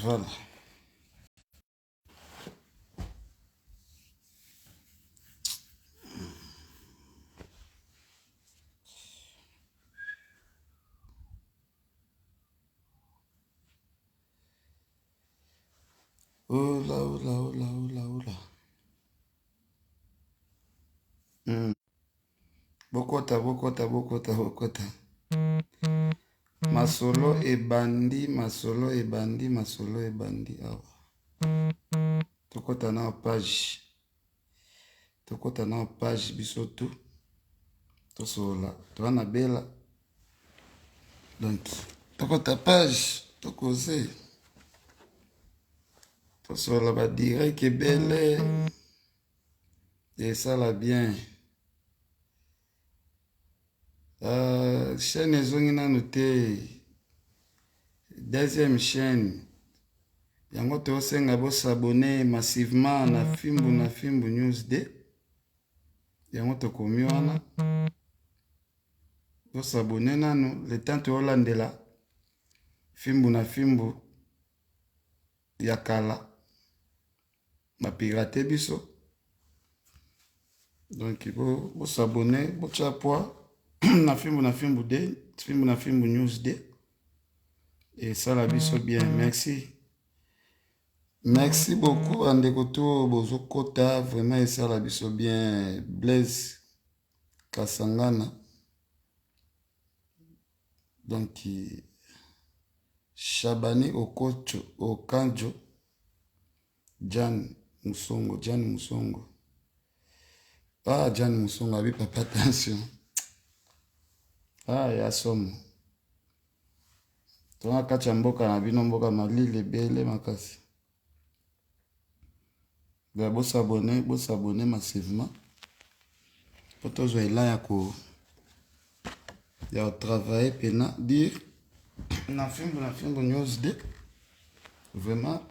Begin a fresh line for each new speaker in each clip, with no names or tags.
Voilà. Ola, ola, ola, ola, ola. Bokota, bokota, bokota, bokota. Masolo ebandi, masolo ebandi, masolo ebandi awa. Tokota na page. Tokota na page biso tout. Tosolola, toza na bela. Donc, tokota page, tokoze. Tosolola ba direct ebele. Esala bien. Chaîne ezongi nanu te. Deuxième chaîne. Yango tosenga bo s'abonner massivement na Fimbu na Fimbu News 2. Yango tokomi wana. Bo s'abonner nanu le temps tolandela Fimbu na Fimbu ya kala. Ba pirate biso. Donc bo s'abonner, bo tia poids na Fimbu na Fimbu 2, Fimbu na Fimbu News 2. Et ça la biso bien. Merci. Merci beaucoup bandeko to bozokota vraiment esala biso bien. Blaise Kasangana. Donc Shabani Okocho Okanjo Jan Musongo, Jan Musongo. Ah, Jan Musongo abi papa attention. Ah, ya somo. Tona kati ya mboka na bino mboka malili ebele makasi. Ba bo s'abonner, bo s'abonner massivement. Po tozwa elan ya ko ya travailler pena dire na Fimbu News 2. Vraiment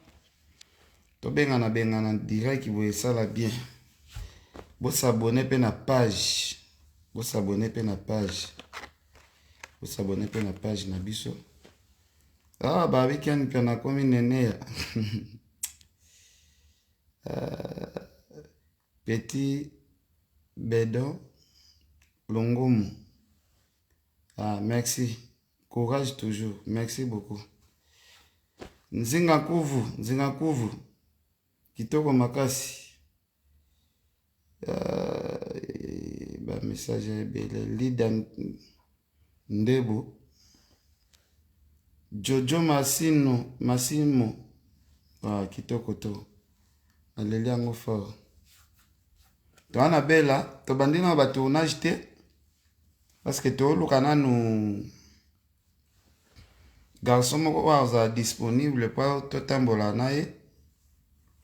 tobengana bengana direct boye esala bien. Bo s'abonner pe na page. Bo s'abonner pe na page. Bo s'abonner pe na page na biso. Ah ba weekend pe na komi nene ya. Petit Bedon Longomo. Ah merci. Courage toujours. Merci beaucoup. Nzinga Kuvu, Nzinga Kuvu. Kitoko makasi. Ba message ebele. Lida Ndebo. Jojo Masino, Masimo. Ah, kitoko to. Naleli yango fort. Toa na bela, tobandi na ba tournage te. Parce que toluka nanu garçon moko oyo azala disponible po totambola na ye.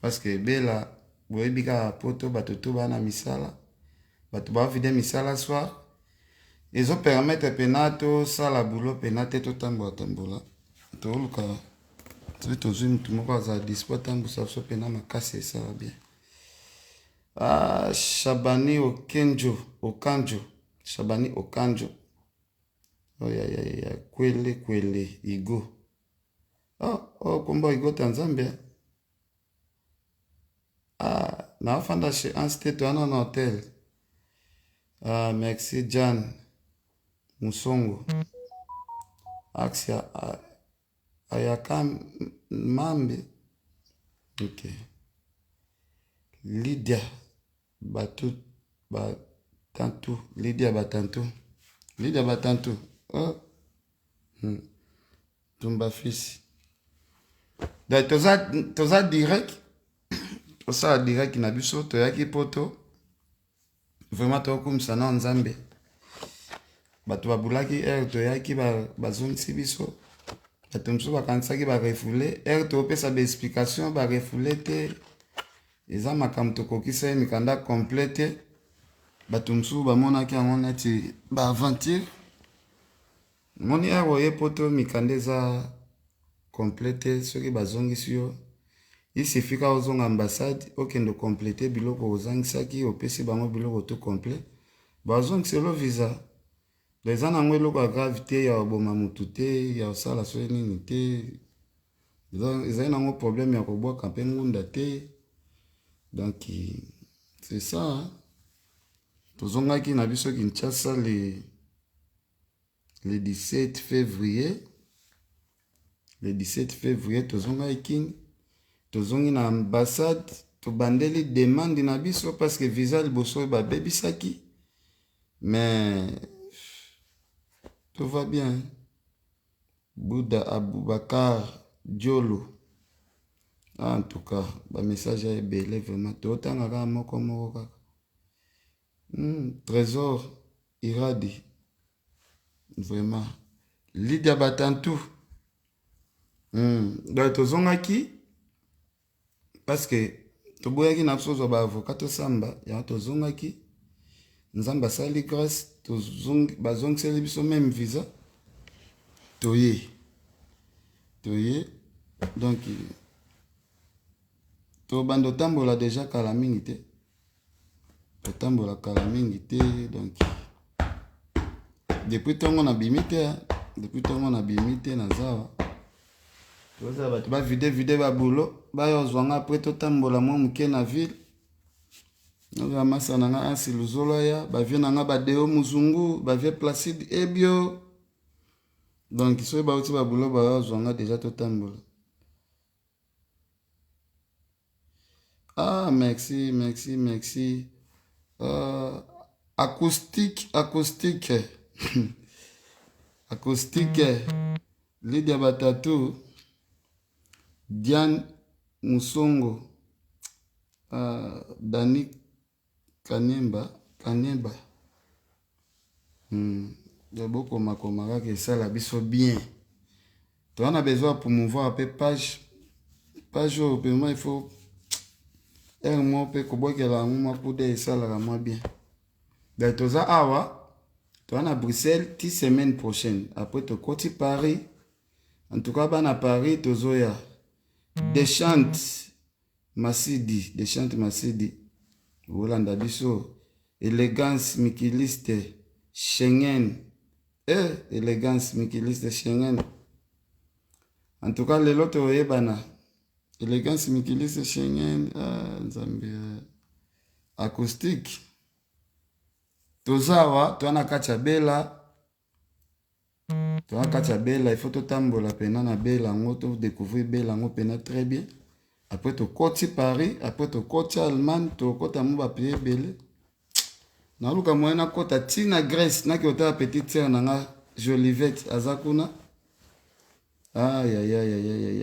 Parce que bela boyebi kaka poto bato to bana misala. Bato ba vide misala soir. Ezo permettre pena tosala boulot pena te totambola tambola. Toluka soki tozwi mutu moko azala dispo atambusa biso pena makasi esala bien. Ah, Shabani Okenjo, Okanjo, Shabani Okanjo. Oh, ya, ya, ya, kwele, kwele, Igo. Oh, oh, kombo Igo ta Nzambe. Ah, na afanda chez Anste to ana na hotel. Ah, merci Jan Musongo. Axia Ayaka Mambe. Ok. Lydia Batu Batantu, Lydia Batantu. Lydia Batantu. Oh. Tumba fils. Donc toza toza direct. Tosala direct na biso toyaki poto. Vraiment tokumisa na Nzambe. Bato babulaki heure toyaki bazongisi biso. Bato mosusu bakanisaki ba refoulé. Heure topesa ba explication ba refoulé te. Eza makambo tokokisa ye mikanda complet te. Bato mosusu bamonaki yango neti ba aventure. Moni heure oye poto mikanda eza complet te soki bazongisi yo. Il suffit ka ozonga ambassade okende compléter biloko ozangisaki opesi bango biloko tout complet. Bazongiselo visa. Eza nango eloko ya grave te ya koboma mutu te ya kosala soki nini te. Ezali nango problème ya kobwaka mpe ngunda te. Donc c'est ça. Tozongaki na biso Kinshasa le 17 février. Le 17 février tozongaki Kin. Tozongi na ambassade, tobandeli demande na biso parce que visa liboso babebisaki. Mais tout va bien. Bouddha Aboubakar Diolo. Ah, en tout cas, ba message ya ebele vraiment. Totanga kaka moko moko kaka. Trésor Iradi. Vraiment. Lydia Batantou. Donc tozongaki parce que toboyaki na biso kozwa ba avocat tosamba, yango tozongaki. Nzambe asali grâce, bazongiseli biso même visa. Toye. Toye. Donc tobanda otambola déjà kala mingi te. Totambola kala mingi te. Donc depuis ntongo na bimi te, depuis ntongo na bimi te nazawa. Tozala bato ba vide vide ba boulot, baya ozwanga après totambola mwa moke na ville. Nazwa masa na nga Ansi Luzolo ya, ba vieux na nga ba Deo Muzungu, ba vieux Placide Ebio. Donc soki bauti ba boulot baya ozwanga déjà totambola. Ah, merci, merci, merci. Acoustique, acoustique. Acoustique. Lydia Batatou. Diane Musongo. Dani Kanyemba. Kanyemba. Bokoma koma kaka esala biso bien. Toza na besoin ya promouvoir pe page. Page oyo vraiment il faut heure moko pe kobwakela yango mwa coup d'œil esalaka mwa bien. Donc toza awa, toza na Bruxelles ti semaine prochaine. Après tokoti Paris. En tout cas bana Paris tozoya. Deschante Masidi, Deschante Masidi. Bolanda biso. Élégance mikiliste Schengen. Élégance mikiliste Schengen. En tout cas lelo toyebana. Élégance mikiliste Schengen, ah, Nzambe. Acoustique. Tozawa, toza na kati ya Bela. Toza na kati ya Bela, il faut totambola pena na Bela yango, to découvrir Bela yango pena très bien. Après tokoti Paris, après tokoti Allemagne, tokota mo ba pays ebele. Naluka moyen nakota ti na Grèce, naki otala petite sœur na nga Jolivette aza kuna. Aïe aïe aïe aïe aïe aïe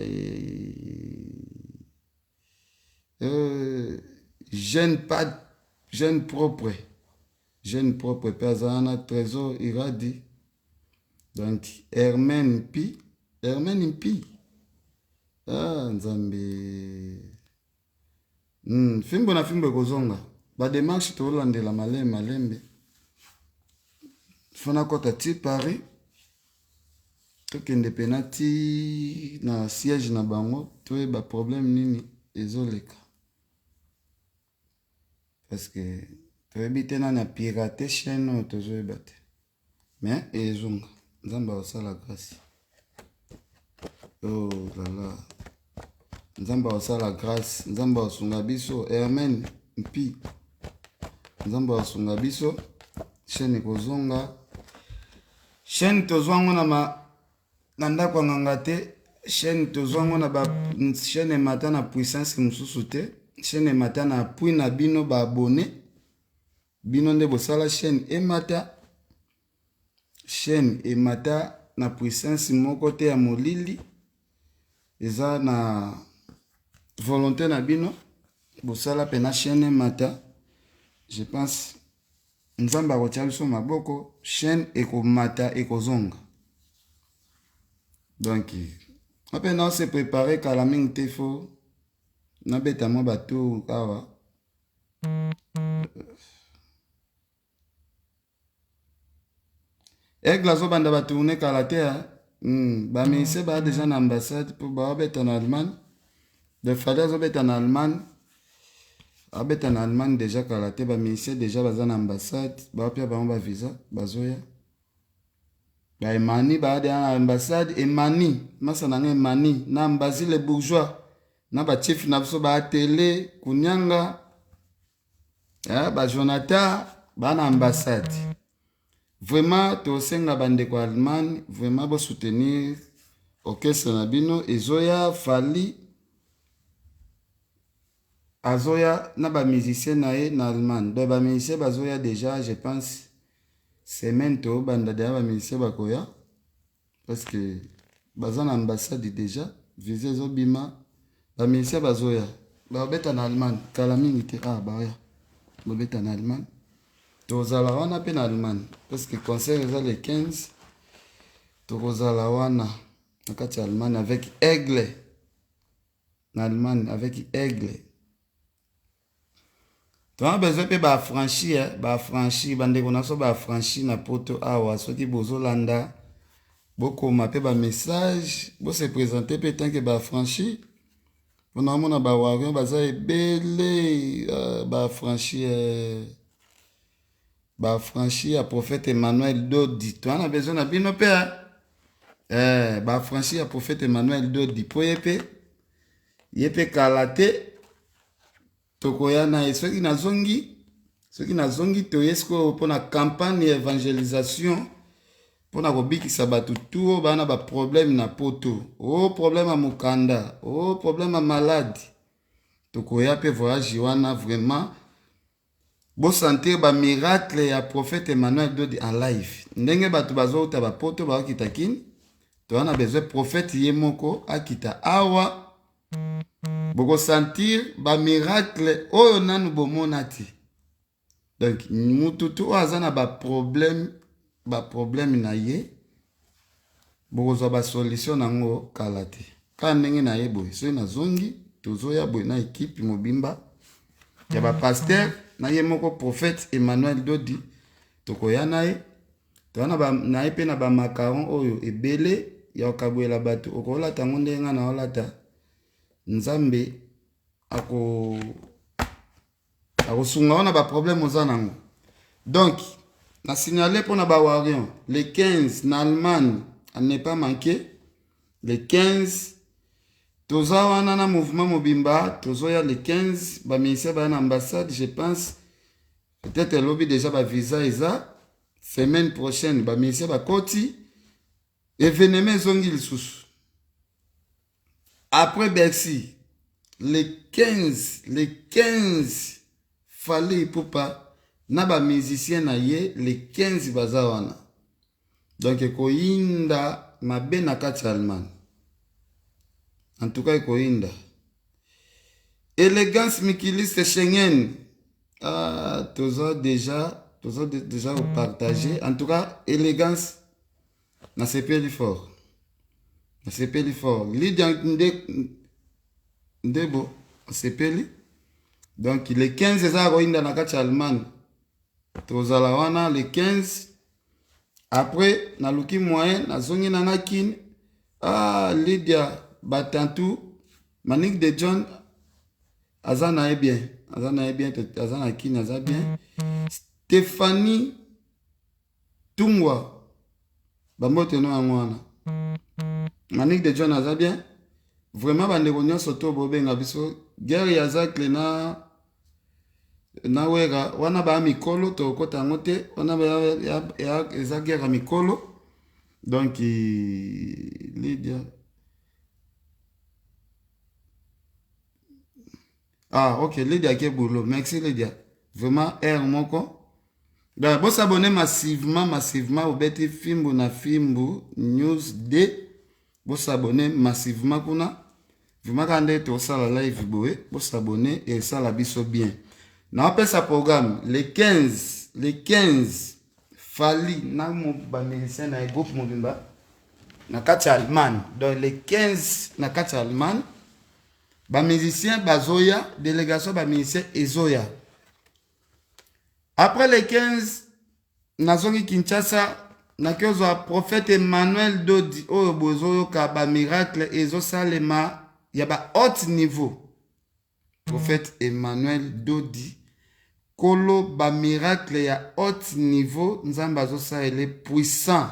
aïe. Jeune pas jeune propre. Jeune propre pe aza na Trésor Iradi. Donc Hermène Pi, Hermène Pi. Ah Nzambe. Fimbo na fimbo ekozonga. Ba démarche tolandela malembe malembe. Fona kota ti Paris. Tokende pena ti na siège na bango, toyeba problème nini ezoleka. Parce que toyebi te nani a pirater chaîne oyo tozoyeba te. Mais ezonga. Nzambe akosala grâce. Oh là là. Nzambe akosala grâce. Nzambe akosunga biso. Hermène Mpi. Nzambe akosunga biso. Chaîne ekozonga. Chaîne tozwango na ma na ndako ya nganga te. Chaîne tozwango na ba chaîne emata na puissance mosusu te. Chaîne emata na appui na bino ba abonné. Bino nde bosala chaîne emata. Chaîne emata na puissance moko te ya molili. Eza na volonté na bino bosala pe na chaîne emata. Je pense Nzambe akotia biso maboko, chaîne ekomata ekozonga. Donc ape na se préparer kala mingi te, faut nabeta mwa ba tour awa. Aigle azobanda ba tourner kala te. Ba musiciens ba déjà na ambassade pour ba beta na Allemagne. De Fally azobeta na Allemagne. Abeta na Allemagne déjà kala te, ba musiciens déjà baza na ambassade, ba pia bango ba visa, bazoya. Ba Emani ba deja na ambassade. Emani masa na nga Emani na Mbazi le bourgeois na ba chief na biso ba tele kunyanga eh, ba Jonathan ba na ambassade. Vraiment tosenga bandeko ya Allemagne vraiment bo soutenir orchestre na bino ezoya. Fally azoya na ba musicien na ye na Allemagne. Donc ba musicien bazoya déjà, je pense semaine tobanda deja ba musicien bakoya parce que baza na ambassade déjà, visa ezobima, ba musicien bazoya, babeta na Allemagne kala mingi te. Ah, baya babeta na Allemagne, tozala wana mpe na Allemagne parce que concert eza le 15. Tokozala wana na kati ya Allemagne avec Aigle, na Allemagne avec Aigle. Toza besoin mpe baaffranchi, baaffranchi, bandeko na biso baaffranchi na Poto awa. Soki bozolanda, bokoma mpe bamessage, bose présente mpe tant que baaffranchi, mpona omona bawarrior baza ebele. Baaffranchi, baaffranchi ya prophète Emmanuel Dodi, toza na besoin na bino mpe, baaffranchi ya prophète Emmanuel Dodi, mpo ye mpe, ye mpe kala te tokoya na ye. Soki nazongi, toye sikoyo mpona campagne ya évangélisation, mpona kobikisa bato tu oyo baa na baproblème na Poto, o problème ya mokanda, o problème ya maladie. Tokoya mpe voyage wana, vraiment bosentir bamiracle ya prophète Emmanuel Dodi en live. Ndenge bato bazouta bapoto bakokita Kini, toza na besoin prophète ye moko akita awa. Bokosentir bamiracle oyo nanu bomona te. Donc mutu tu oyo aza na baproblème, baproblème na ye, bokozwa basolution nango kala te. Kaka ndenge na ye boye, soki nazongi, tozoya boye na ekipe mobimba ya bapasteur na ye moko prophète Emmanuel Dodi. Tokoya na ye, toya na ye mpe na bamacaron oyo ebele ya kokabwela bato. Okolata yango ndenge nga na olata, Nzambe ako akosunga wana baproblème oza nango. Donc na signale mpona bawarrior, le 15 na Allemagne, à ne pas manquer. Le 15 toza wana na mouvement mobimba, tozoya le 15. Baministère baya na ambassade, je pense peut-être elobi déjà bavisa eza semaine prochaine, baministère bakoti, événement ezongi lisusu après Bercy le 15. Le 15, Fally Ipupa na bamusicien na ye, le 15 baza wana. Donc ekoyinda mabe na kati ya Allemagne, en tout cas ekoyinda. Élégance mikiliste Schengen, ah, toza déjà kopartage. En tout cas Élégance, nasepeli fort, nasepeli fort. Lydia nde ndebo, asepeli. Donc le 15 eza koyinda na kati ya Allemagne, tozala wana le 15. Après naluki moyen, nazongi nanga Kine. Ah, Lydia batantu, Manik de John aza na ye bien, aza na ye bien, aza na Kine, aza bien. Stéphanie Tungwa, bambote no yango wana. Manik de John aza bien. Vraiment bandeko nyonso to bobenga biso, guerre ya Zacle na Wera wana, baya mikolo, tokokɔta yango te. Wana eza guerre ya mikolo. Donc Lydia, ah ok, Lydia ke boulot. Merci Lydia, vraiment aire moko. Donc bosabone massivement, massivement. Obeti Fimbu na Fimbu News d, bosabone massivement kuna. Vraiment kaka nde tosala live boye, bosabone, esala biso bien. Naopesa programme le 15. Le 15, Fally na bamusicien na ye, groupe mobimba na kati ya Allemagne. Donc le 15 na kati ya Allemagne, bamusicien bazoya, délégation bamusicien ezoya. Après le 15, nazongi Kinshasa, naki ozwa prophète Emmanuel Dodi oyo bozoyoka bamiracle ezosalema ya ba haute niveau. Prophète Emmanuel Dodi, kolo bamiracle ya haute niveau, Nzambe azosalela puissant.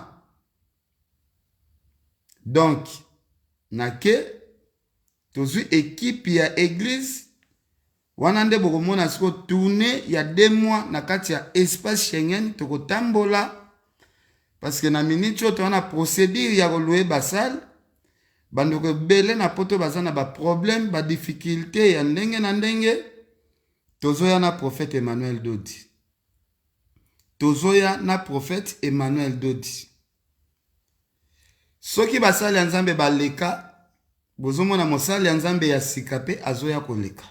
Donc nake tozwi ekipe ya eglise wana nde bokomona sikoyo tourne ya 2 mois na kati ya espace Schengen. Tokotambola parce que na minute oyo toza na procédure ya koloue basale. Bandeko ebele na poto baza na baproblème, badifficulté ya ndenge na ndenge. Tozoya na prophète Emmanuel Dodi, tozoya na prophète Emmanuel Dodi. Soki basali ya Nzambe baleka, bozomona mosali ya Nzambe ya sika mpe azoya koleka,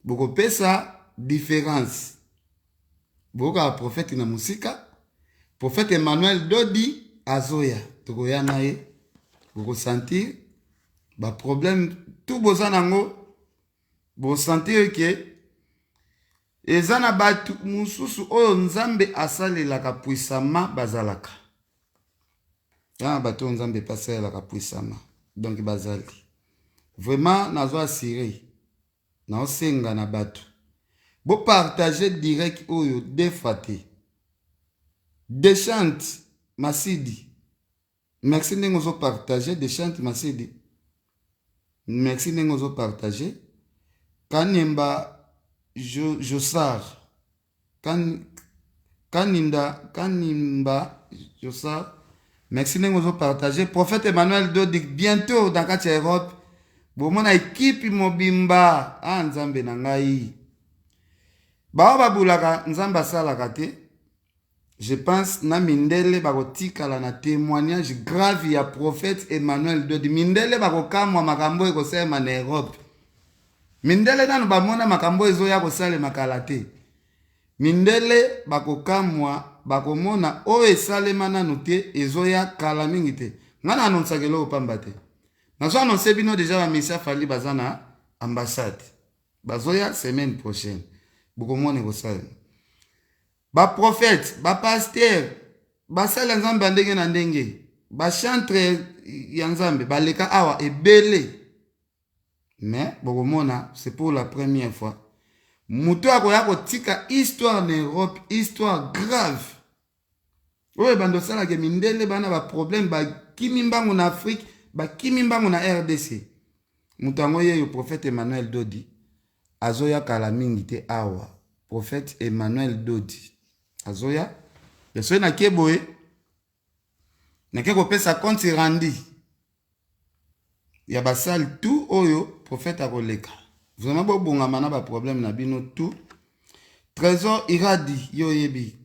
bokopesa différence. Boyokaka prophète na mosika, prophète Emmanuel Dodi azoya, tokoya na ye. Bokosentir baproblème tout boza nango, bosentir ke eza na bato mosusu oyo Nzambe asalelaka puissamment. Bazalaka eza na bato oyo Nzambe mpe asalelaka puissamment, donc bazali vraiment. Nazo assurer, naosenga na bato bopartage direct oyo deux fois te. Dechante Masidi, merci ndenge ozopartage. Dechante Masidi, merci ndenge ozopartage. Kanemba Josar Kaninda, Kanimba Josar, merci ndenge ozopartage. Prophète Emmanuel Dodik bientôt na kati ya Europe, bomona ekipe mobimba. A Nzambe na ngai, bao babulaka Nzambe asalaka te. Je pense na mindele bakotikala na témoignage grave ya prophète Emmanuel Dodi. Mindele bakokamwa makambo ekosalema na Europe. Mindele nano bamona makambo ezoya kosalema kala te. Mindele bakokamwa, bakomona oyo esalema nanu te, ezoya kala mingi te. Ngai na annonçaka eloko pamba te. Nazo annonce bino deja, bamisia Fally baza na ambassade, bazoya semaine prochaine. Bokomona ekosalema. Baprophète, bapasteur, basali ya Nzambe ya ndenge na ndenge, bachantre ya Nzambe baleka awa ebele, mais bokomona c'est pour la première fois moto akoya kotika histoire na Europe, histoire grave oyo ebanda osalaka mindele bana baproblème, bakimi mbangu na Afrique, bakimi mbangu na RDC. Moto yango yeyo, prophète Emmanuel Dodi azoya kala mingi te awa. Prophète Emmanuel Dodi azoya. Soki nakie boye, nake kopesa compte rendu ya basale tout oyo prophète akoleka. Vraiment bobongama na baproblème na bino tout. Trésor Iradi, yo oyebi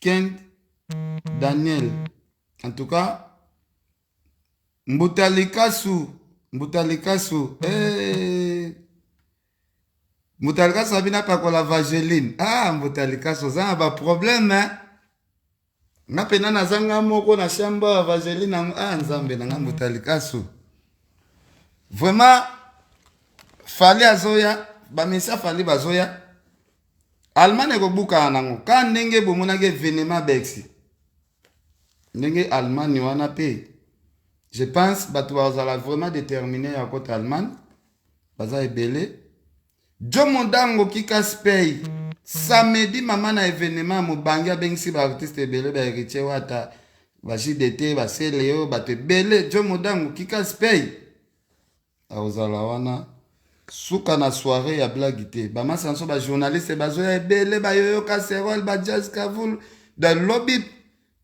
Kent Daniel. En tout cas Mbuta Likasu, Mbuta Likasu, hey. Mbuta Likasu abi napakola vaseline. Ah, Mbuta Likasu oza na baproblème, eh? Nga mpena naza nga moko na chambre ya vaseline yango. Ah, Nzambe na nga, Mbuta Likasu, vraiment Fally azoya, bamisia Fally bazoya. Allemagne ekobukana nango ka ndenge bomonaki événement Bercy, ndenge Allemagne wana mpe. Je pense bato bazala vraiment déterminé ya kota Allemagne, baza ebele. Jo Modango Kika Spey, samedi mama na événement ya mobangi, abengisi baartiste ebele, bahéritier Wata, baJDT, baseleo, bato ebele. Jo Modango Kika Spey akozala wana suka na soirée ya blague te. Bamasa nyonso, bajournaliste bazoya ebele, bayoyoka Serol, bajazz Kavul. Da lobi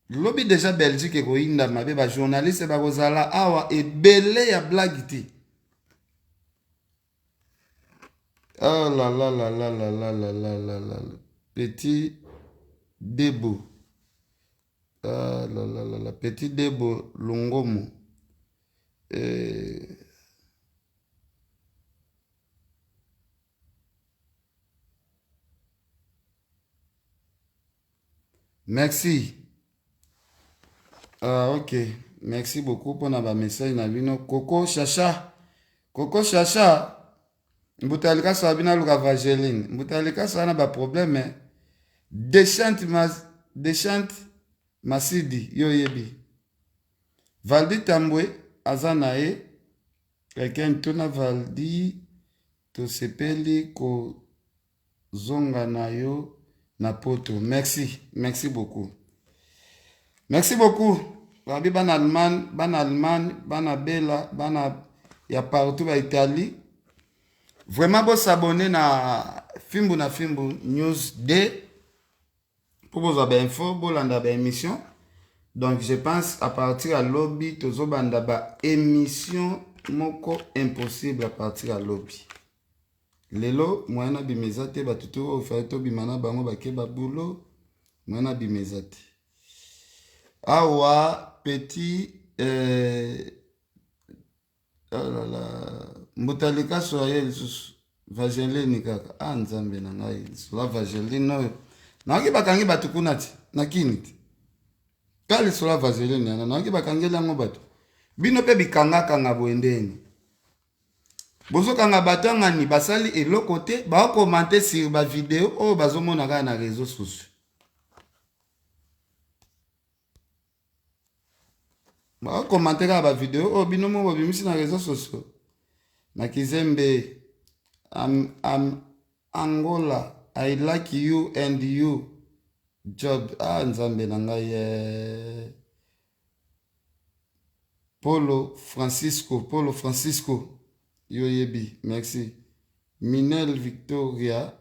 lobi déjà Belgique ekoyinda mabe, bajournaliste bakozala awa ebele ya blague te. Oh là là là là là là là là là là, petit Debo, ah là là là là, petit Debo Longomo, eh. Merci. Ah, ok, merci beaucoup mpona bamessage na bino. Koko Shasha, Koko Shasha, Mbuta Likaso abina aluka vaseline. Mbuta Likaso wana baproblème. Dechante mas, Dechante Masidi, yo oyebi Valdi Tambwe aza na ye quelqu'un. Tuna Valdi, tosepeli kozonga na yo na poto. Merci, merci beaucoup, merci beaucoup. Babi bana Allemagne, bana Allemagne, bana Bela, bana ya partout ba Italie. Vraiment bo s'abonner na Fimbu na Fimbu News D pour bozwa ba info, bolanda ba émission. Donc je pense à partir ya lobi tozobanda ba émission moko impossible à partir ya lobi. Lelo moyen nabima eza te, bato to oyo fallait tobima na bango bake ba boulot, moyen nabima eza te. Awa petit oh là là, mbuta likaso aye lisusu vaseline kaka. Ah nzambe na ngai, lisolo ya vaseline oyo nayoki bakangi bato kuna ti na kini ti ka lisolo ya vaseline yana nayoki bakangeli yango bato. Bino mpe bikangakanga boye ndeni bozokanga bato angani basali eloko te, baokomante sur ba video oyo bazomona kaka na réseaux sociaux. Baokomante kaka ba video oyo bino moko bobimisi na réseaux sociaux. Na Kizembe am, am, Angola, I like you and you job. Ah nzambe na ngai eh. Polo Francisco, Polo Francisco, yo yebi, merci. Minel Victoria,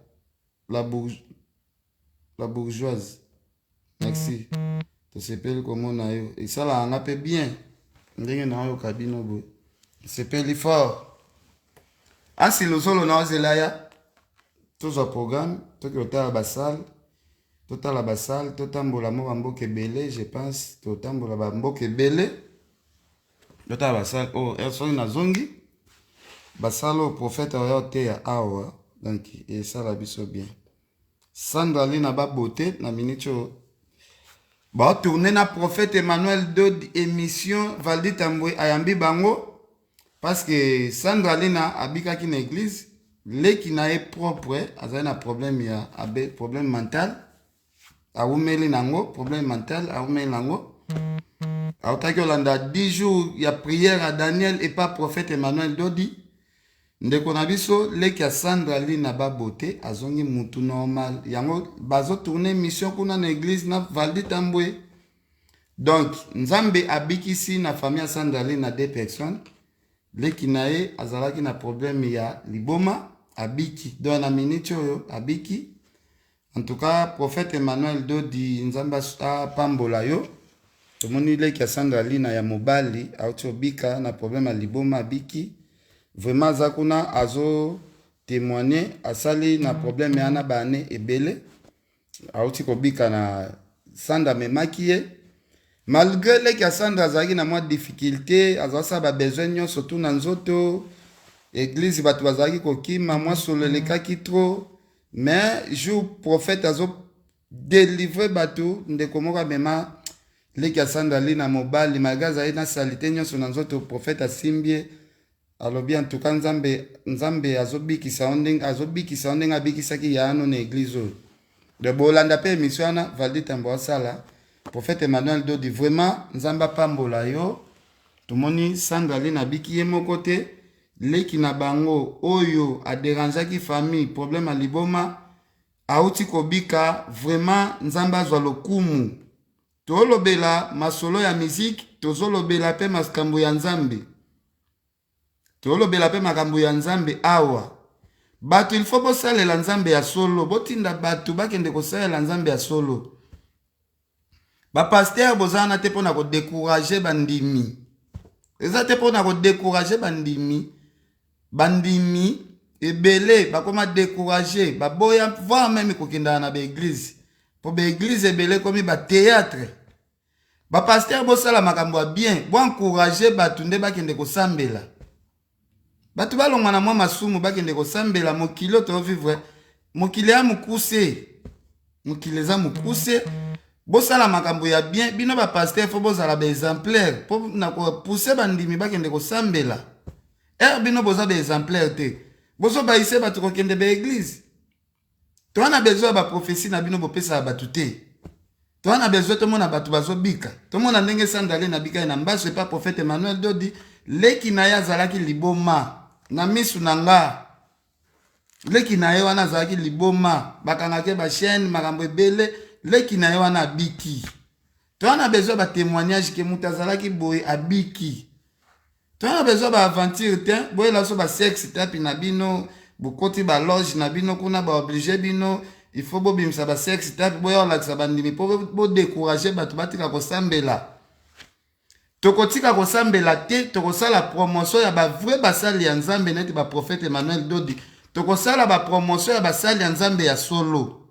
la, bourg la bourgeoise, merci. Tosepeli komona yo, esalaka nga mpe bien ndenge naoyoka bino boye, esepeli fort. Asi lozolo na ozela ya tozwa programme toki kotala basale, totala basale, totambola mo bamboka ebele. Je pense totambola bamboka ebele, totala basale oyo oh, soki nazongi basale oyo prophète oya oteya awa, donc esala biso bien. Sandra Lina ba beauté na minute oyo baotourne na prophète Emmanuel Dodi émission Valdi Tambwe ayambi bango parce que Sandra Lina abikaki na église, leki na ye propre azali na problème ya abe problème mental, awumeli nango problème mental, awumeli nango. Autaki olanda 10 jours ya prière ya Daniel epa prophète Emmanuel Dodi. Ndeko na biso leki ya Sandra Lina ba beauté azongi mutu normal, yango bazo tourner mission kuna na église na Valdi Tambwe. Donc Nzambe abikisi na famille ya Sandra Lina deux personnes. Leki na ye azalaki na problème ya liboma, abiki. Donc na minute oyo abiki. En tout cas prophète Emmanuel Dodi, Nzambe apambola yo. Tomoni leki ya Sandra Lina ya mobali auti obika na problème ya liboma, abiki. Vraiment aza kuna azo témoigner, asali na problème yana ba année ebele. Auti kobika na Sandra amemaki ye. Malgré leki ya Sandra azalaki na mwa difficulté, azalaki ba besoin nyonso tu na nzoto. Église bato bazalaki kokima, mwa solo elekaki trop. Mais jour prophète azo délivrer bato, ndeko moko amema leki ya Sandra Lina mobali, malgré azali na saleté nyonso na nzoto, prophète asimbi ye, alobi en tout cas Nzambe, Nzambe azobikisa yo ndenge azobikisa yo ndenge abikisaki ya ano na église oyo. De bolanda mpe émission wana Valdi Tambo asala. Prophète Emmanuel Dodi, vraiment Nzambe apambola yo. Tomoni Sandra Lina abiki ye moko te, leki na bango oyo aderangeaki famille problème ya liboma auti kobika. Vraiment Nzambe azwa lokumu. Tolobela masolo ya musique, tozolobela mpe makambo ya Nzambe, tolobela mpe makambo ya Nzambe awa. Bato il faut bosalela Nzambe ya solo, botinda bato bakende kosalela Nzambe ya solo. Bapasteur bozala te mpona kodécourager bandimi, eza te mpona kodécourager bandimi. Bandimi ebele bakoma découragé, baboya voire même kokendaka na baéglise, mpo baéglise ebele ekomi bathéâtre. Bapasteur bosala makambo ya bien, boencourager bato nde bakende kosambela, bato balongwa na mwa masumu bakende kosambela. Mokili oyo tovivre, mokili ya mokuse, mokili eza mokuse. Bosala makambo ya bien. Bino bapasteur faut bozala baexemplaire mpo na kopousser bandimi bakende kosambela. Ere bino boza baexemplaire te, bozobayise bato kokende baéglise. Toza na besoin ya baprophétie na bino bopesaka bato te. Toza na besoin tomona bato bazobika, tomona ndenge Sandra Lina abika ye na mbaso epa prophète Emmanuel Dodi. Leki na ye azalaki liboma na misu na nga, leki na ye wana azalaki liboma, bakangaki bachaîne, makambo ebele. Leki na ye wana abiki. Toza na besoin ba témoignage ke moto azalaki boye abiki. Toza na besoin ba aventure te, boyela biso ba sexe tapi na bino, bokoti ba loge na bino kuna ba oblige bino, il faut bobimisa ba sexe tapi boya kolakisa bandimi mpo bo décourager bato batika kosambela. Tokotika kosambela te, tokosala promotion ya ba vrai basali ya Nzambe neti ba prophète Emmanuel Dodi. Tokosala ba promotion ya basali ya Nzambe ya solo.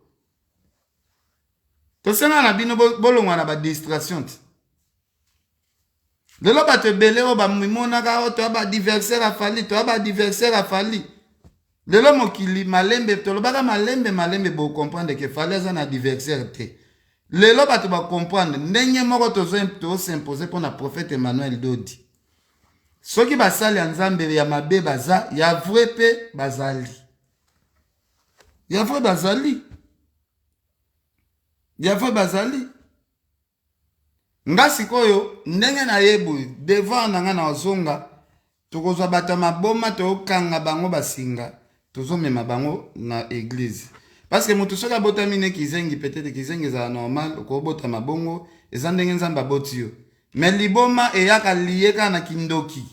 Tosenga na bino bolongwa na ba distraction te. Lelo bato ebele oyo bamimonaka oyo toya ba adversaire ya Fally, toya ba adversaire ya Fally. Lelo mokili malembe, tolobaka malembe malembe, bo comprendre que Fally aza na adversaire te. Lelo bato ba comprendre ndenge moko tozo to s'imposer pona prophète Emmanuel Dodi. Soki basali ya Nzambe ya mabe baza, ya vrai pe bazali. Ya vrai bazali. Ya vrai bazali. Nga sikoyo ndenge na ye boye devoir na nga na ozonga tokozwa bato ya maboma tokanga bango basinga tozomema bango na eglise parce que moto soki abotami ne kizengi peut-être kizengi ezala normal okobotama bongo eza ndenge Nzambe aboti yo mais liboma eyaka liye kaka na kindoki.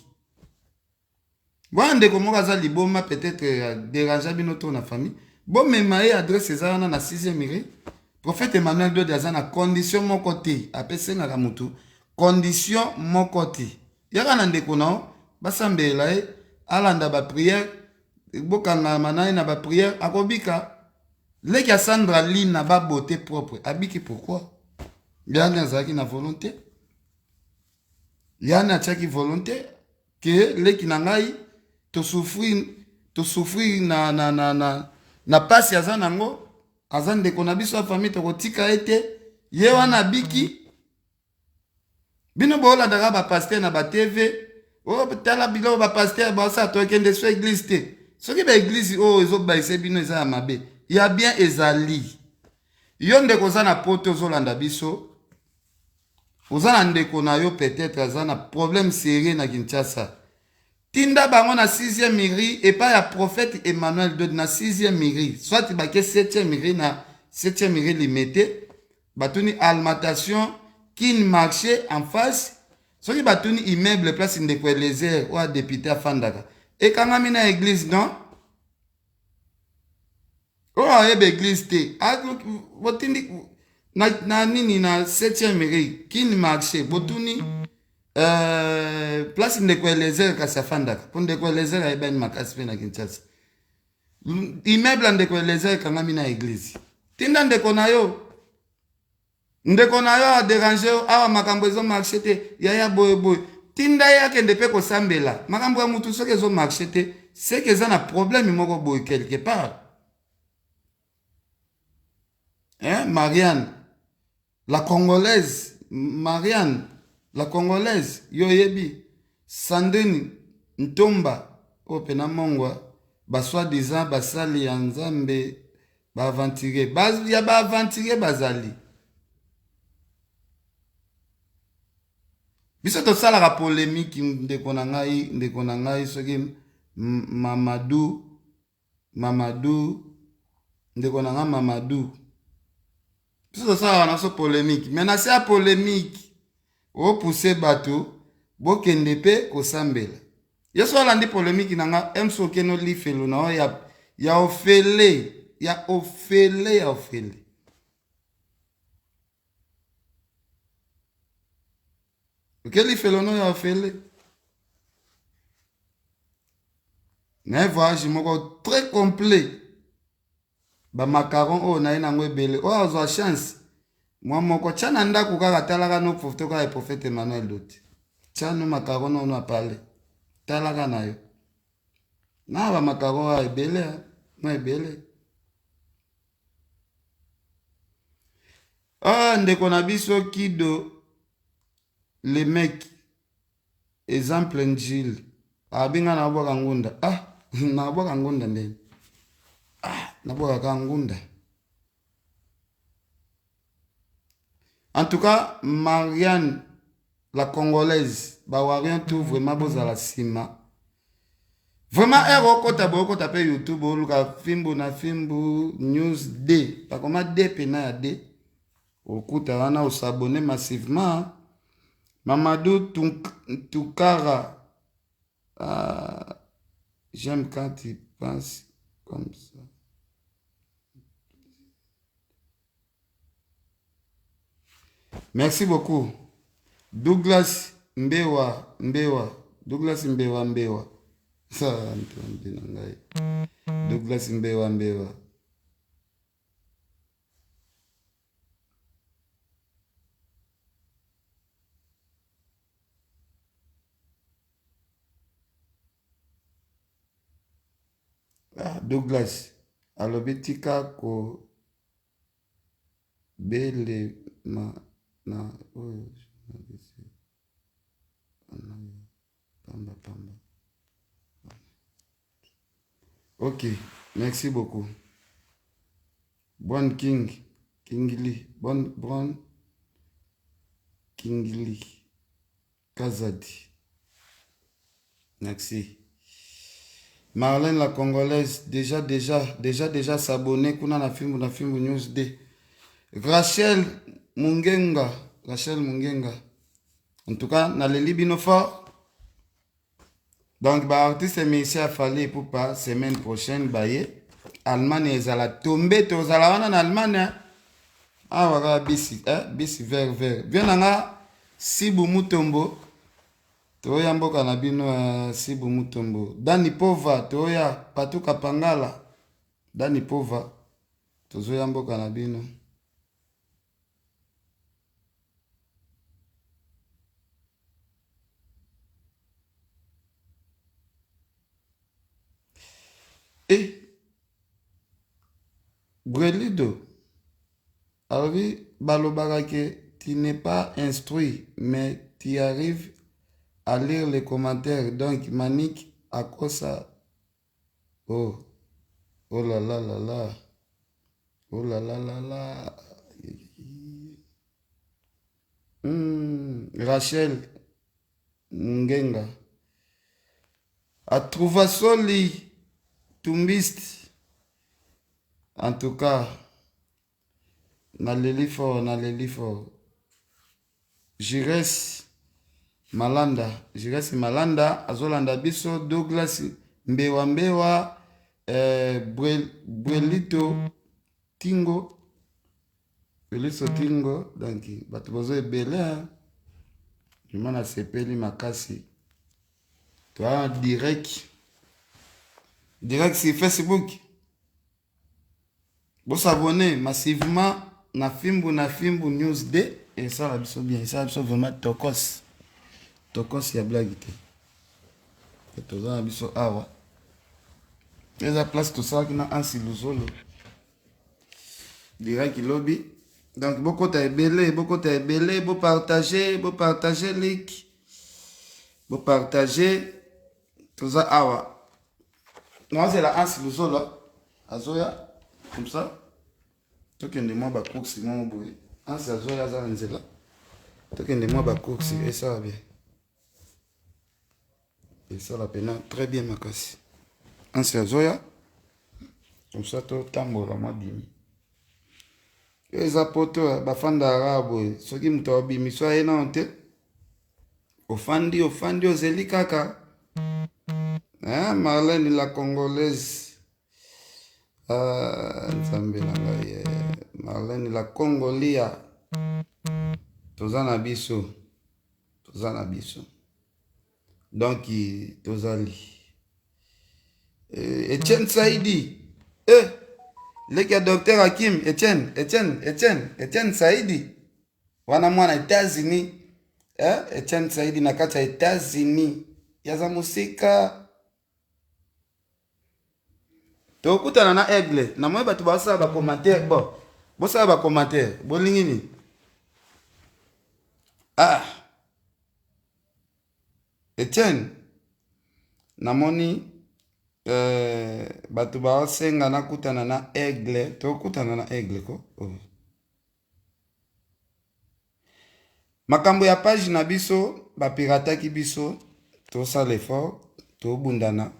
Wana ndeko moko aza liboma peut-être euh, derangea bino to na famille. Bomema ye adresse eza wana na 6e rue. Prophète Emmanuel Dodi aza na condition moko te, apesengaka mutu condition moko te. Yaka na ndeko na yo basambela ye alanda ba prière bokangama na ye na ba prière akobika. Leki ya Sandra Lina ba beauté propre abiki pourquoi? Yani azalaki na volonté. Yani atiaki volonté ke leki na ngai to souffrir to souffrir na na na na na pasi aza nango aza ndeko na biso ya famille tokotika ye te ye wana abiki bino bolandaka ba pasteur na ba TV oh, tala biloko ba pasteur basala tokende so eglise te soki ba eglise oyo ezobaise bino eza ya mabe ya bien ezali yo ndeko oza na poto ozolanda biso Oza na ndeko na yo peut-être aza na problème sérieux na Kinshasa. Tinda bango na 6e rue epai ya prophète Emmanuel Dodi na 6e rue. Soit bake 7e rue na 7e rue Limete. Batuni alimentation Kin marché en face. Soki batuni immeuble place ndeko Eliezer oyo député afandaka. Ekangami na église non? Oyo ayeba église te. Botindi na, na nini na 7e rue Kin marché botuni euh, place ndeko Eliezer kasi afandaka mpo ndeko Eliezer ayebani makasi mpe na Kinshasa. Immeuble ya ndeko Eliezer ekangami na église. Tinda ndeko na yo ndeko na yo aderange yo awa makambo ezo marche te yaya boye boye tinda ye akende mpe kosambela makambo ya mutu soki ezo marche te seke eza na problème moko boye quelque part hein Marianne la congolaise Marianne la congolaise yo oyebi Sandrine Ntomba oyo pena mongwa ba soit disant basali ya Nzambe ba aventurier ba, ya ba aventurier bazali biso tosalaka polemiki ndeko na ngai ndeko na ngai soki Mamadou Mamadou ndeko na ngai Mamadou biso tosalaka na biso polemiki me na se ya polemiki opuse bato bokende mpe kosambela Yesu alandi polemique na nga MC okeno lifelo na yo ya ya ofele ya ofele ya ofele oke lifelo no ya ofele na voyage moko très complet Ba macaron oyo naye nango ebele oyo azwa chance mwa moko tya na ndako kaka talaka no photo kaka ya prophète Emmanuel Doti tya no macaron no na pale talaka na yo na ba macaron oyo ebele mwa ebele ah ndeko na biso Kido le mec Exemple Njili abi nga nabwaka ngunda ah nabwaka ngunda ndeni ah nabwakaka ngunda en tout cas Marianne la congolaise ba warrior tout vraiment bozala nsima vraiment heure okota boye okota mpe youtube oluka fimbu na fimbu news d bakoma d pena ya d. Okuta wana osabonne massivement. Mamadou Tunkara. Ah, j'aime quand tu penses comme ça. Merci beaucoup. Douglas Mbewa Mbewa. Douglas Mbewa Mbewa. Ça, Douglas Mbewa Mbewa. Ah, Douglas alobi tika kobelema na oyo pamba pamba. Ok, merci beaucoup. Bon King, Kingli, Bon Bon Kingli Kazadi. Merci. Marlène la Congolaise, déjà, déjà, déjà, déjà s'abonner, kuna na fimbu na fimbu news D. Rachel Mungenga, Rachel Mungenga. En tout cas, naleli bino fort. Donc ba artiste musicien ya Fally Ipupa semaine prochaine baye Allemagne ezala tombe tozala wana na Allemagne awa kaka bisi eh, bisi vert vert vie na nga Sibu Mutombo toya mboka na bino eh, Sibu Mutombo Dani Pova toya Patuka Pangala Dani Pova tozoya mboka na bino. Eh, Brelido alobi balobaka ke tu n'es pas instruit mais tu arrives à lire les commentaires donc Manick akosa Oh, oh la la la la. Oh la la la la. Rachel Ngenga. Atrouva soli tumbiste. En tout cas, naleli fort, naleli fort. Jires Malanda, Jires Malanda azolanda biso Douglas Mbewa Mbewa eh, Brelito Tingo Brelito Tingo donc bato bazo ebele hein. Vraiment nasepeli makasi toa direct direct sur Facebook. Bo s'abonner massivement na fimbu na fimbu news D esala biso bien, esala biso vraiment tokos. Tokos ya blague te. Toza na biso awa. Eza place tosalaki na Ansi Luzolo. Direct lobi. Donc bokota ebele, bokota ebele, bo partager, bo partager like. Bo partager. Toza awa. Nazela Ansi Luzolo azoya comme ça tokende mwa ba course moko boye. Ansi azoya aza na nzela. Tokende mwa ba course esala bien. Esala pena très bien makasi. Ansi azoya comme ça totambola mwa bimi. Eza poto bafandaka kaka boye soki moto abimiso aye nano te. Ofandi ofandi ozeli kaka hein, Marlène la congolaise ah, nzambe na ngai eh. Marlène la congolia toza na biso toza na biso donc tozali eh, Etienne Saidi eh, leki ya docteur Hakim Etienne Etienne Etienne Etienne Saidi Wana mwana Etats-Unis eh, Etienne Saidi na kati ya Etats-Unis yaza mosika. Tokutana na Aigle na moi bato basala ba commentaire bon bosala ba commentaire bolingi nini? Ah Etienne namoni euh, bato basenga nakutana na Aigle tokutana na Aigle ko oh. Makambo ya page na biso ba pirataki biso tosala effort tobundana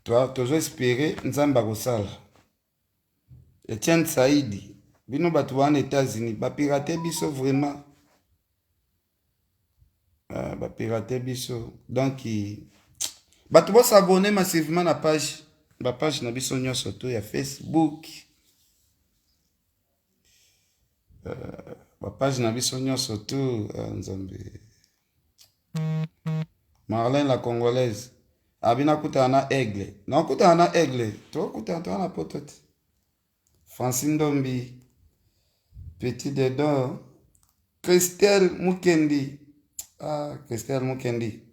tozo espere nzambe akosala. Etienne Saidi. Bino bato wana États-Unis bapirate biso vraiment. Bapirate biso. Donc bato bosabone massivement na page, bapage na biso nyonso to ya Facebook. Bapage na biso nyonso tu. Nzambe. Marlène la Congolaise abi nakutana na Aigle, nakutana na Aigle, tokutana toa na poto te. Francine Ndombi, Petit Dedor, Christelle Mukendi. Ah, Christelle Mukendi,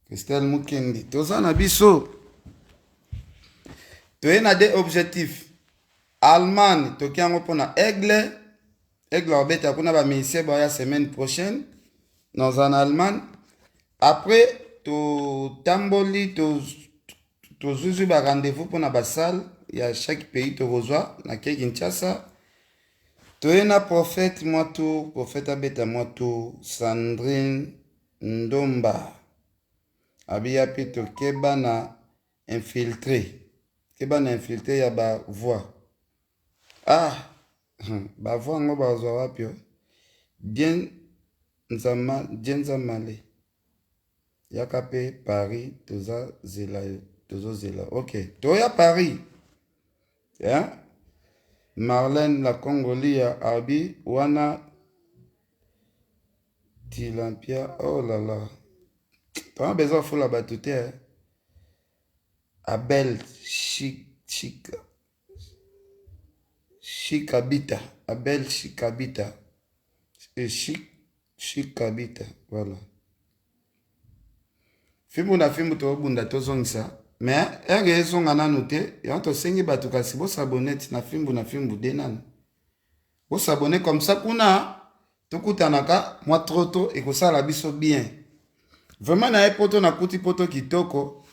Christelle Mukendi, toza na biso, toye na de objectif. Allemagne toki yango mpona Aigle. Aigle akobeta kuna, bamusicien baya semaine prochaine. Naza na Allemagne, après totamboli, tozwi barendez-vous mpona basalle ya chaque pays. Tokozwa nake Kinshasa, toye na prophète mwa tour, prophète abeta mwa tour. Sandrine Ndomba abiya mpe tokeba na infiltré, keba na infiltré ya bavoix. Ah, bavoix yango bazwa wapi? O bien nzama, bien nzamale, yaka mpe Paris, toza zela yo, tozozela. Ok, toya Paris, yeah? Marlène la Congolia abi wana tilampia. Oh là là, tona besoin fula bato te, eh? Abel Chika Chikabita, Abel Chikabita, Chikabita, voilà. Fimbu na fimbu, tobunda, tozongisa, mais ere ezonga nanu te. Yango tosengi bato kasi bosabone ti na fimbu na fimbu de nanu bosabone, comme ça kuna tokutanaka mwa troto, ekosala biso bien vraiment. Na ye poto, nakuti poto kitoko,